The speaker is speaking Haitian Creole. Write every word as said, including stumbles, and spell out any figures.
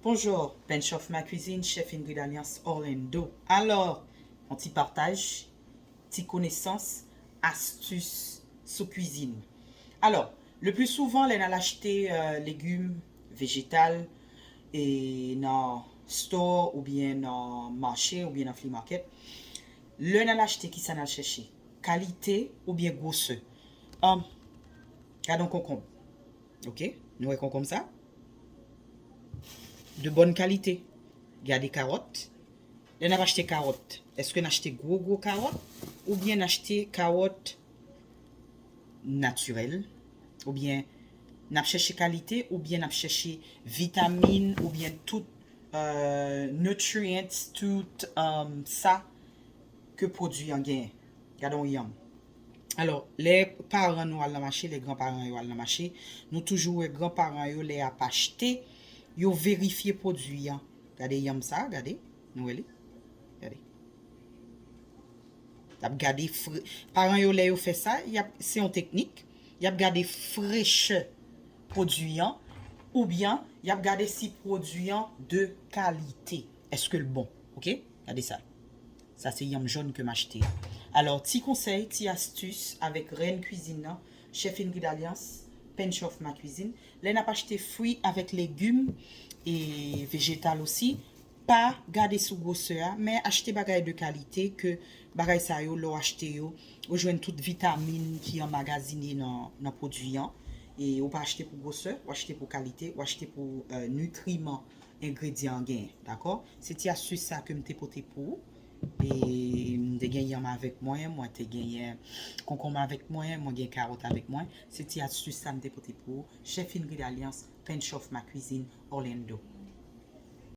Bonjou, Pench of My Cuisine, chèf Ingrid Alliance Orlando. Alò, yon ti pataj, ti konesans, astis sou kwizin. Alò, le pli souvan, lè n al achte euh, legim, vejetal, e nan store oubyen nan mache oubyen nan flea market, lè n al achte, kisa n al chèche? Kalite oubyen gwosè? Um, gade yon konkonb. Ok, nou wè konkonb sa? De bòn kalite. Gade kawòt. Lè n ap achte kawòt, èske n achte gwo gwo kawòt oubyen n achte kawòt natirèl? Oubyen n ap chèche kalite oubyen n ap chèche vitamin oubyen tout euh, nutrients, tout um, sa ke pwodui an genyen. Gade yon yanm. Alò, lè paran nou al nan mache, lè granparan yo al nan mache, nou toujou wè granparan yo lè y ap achte, yo verifye pwodui an. Gade yanm sa, gade, nou wè li. Gade. Y ap gade fre... Paran yo lè yo fè sa, y ap, se yon teknik. Y ap gade frechè pwodui an, oubyen y ap gade si pwodui an de kalite. Èske l bon? Ok? Gade sa. Sa se yanm jòn ke m achte. Alò, ti konsèy, ti astis avèk rèn kwizin nan, chèf Ingrid Alliance, Pench of My Cuisine. Lè n ap achte fwi avèk legim e vejetal osi, pa gade sou gwosè a, men achte bagay de kalite ke bagay sa yo, lè w achte yo, ou jwenn tout vitamin ki anmagazine nan, nan pwodui an. E ou pa achte pou gwosè, ou achte pou kalite, ou achte pou euh, nitriman engredyan an genyen, dakò? Se ti astis sa ke m te pote pou ou. E m te gen yanm avèk mwen, mwen te genyen konkonm avèk mwen, mwen gen kawòt avèk mwen. Se ti astis sa m te pote pou ou. Chèf Ingrid Alliance, Pench of My Cuisine, Orlando.